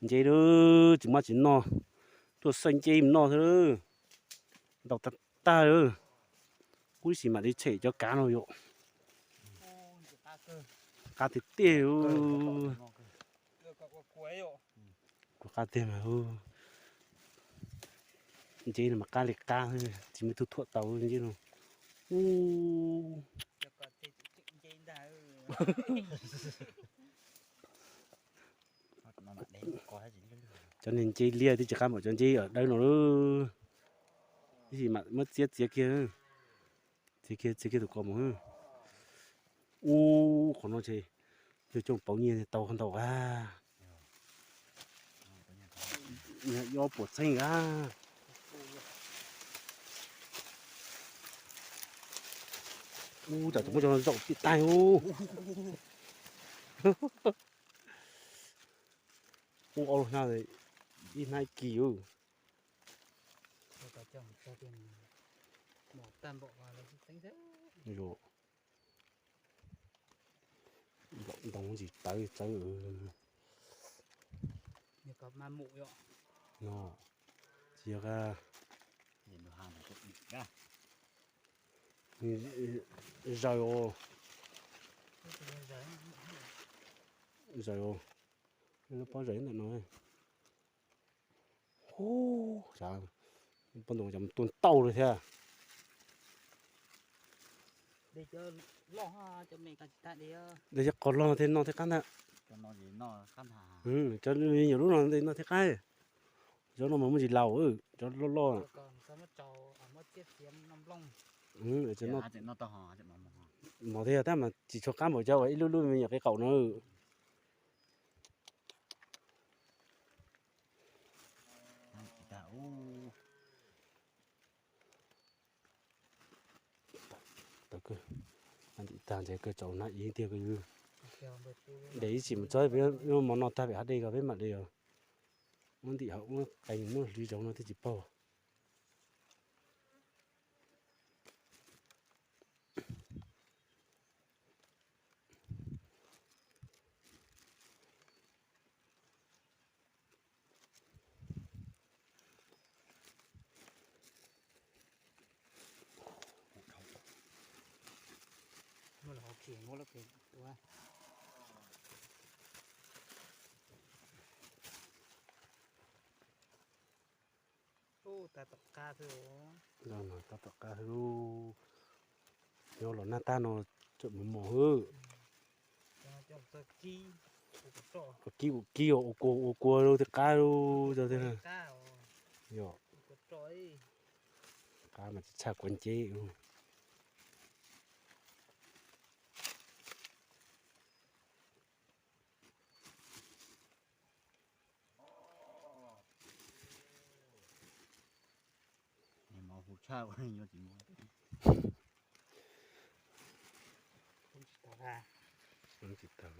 Nceb lawm, tsis muaj tsis noj, tuaj xawb nceb mus noj xwb. Ntau tag tag lawm. Kuv ib sim mam li tshem cov kav no yom. Qab tiag tiag. Kuv qab tiag mas. Nceb no mas qab li qab, tsis muaj tug thuam tau nceb no. Cov niag nceb liaj twb tsis qab npaum cov nceb dawb no lawm. Ib sim mam muab txiav txiav kiag, txiav kiag txiav kiag tus ko mus. Ub, qhov no ces yog coj pauv nyiaj tau ntau a. Yog puas txheej a. Ub, cas tus muab cov no zaum tim taig ub. Ub, ob lub hnab, ib hnab ib kis ub. Ntoo tsis tawv txawv. No, tsis yog, zaws os. Zaws os. Lub pob zaws ntawm no. Hu, pob ntoo cov tua ntau li thiab. De cov qos loj thiab no thiab qab ntag. Cov me nyuam lub no ntes no thiab qab. Cov no mas muaj ntsis laus, cov loj loj. Mov thiab tab mas tsis tshua qab npaum cov uas ib lub lub me nyuam qe qaum no. Tag nti tag ntshe kawg tsaus nag ib tiag kawg. De ib sim mus txog peb mov no tag pem hav dej ko peb mam de os. Muab ntim hauv muab qee muab hliv zaum no thiaj tsis paug. Tab tom qab xwb. Nyob los nag tab no tseem mos mos xwb. Kib kuv kib ua kua ua kua rau thiaj qab rau cov thiab. Yog qab mas tsis tshaj kuav nceb. Tsis tau.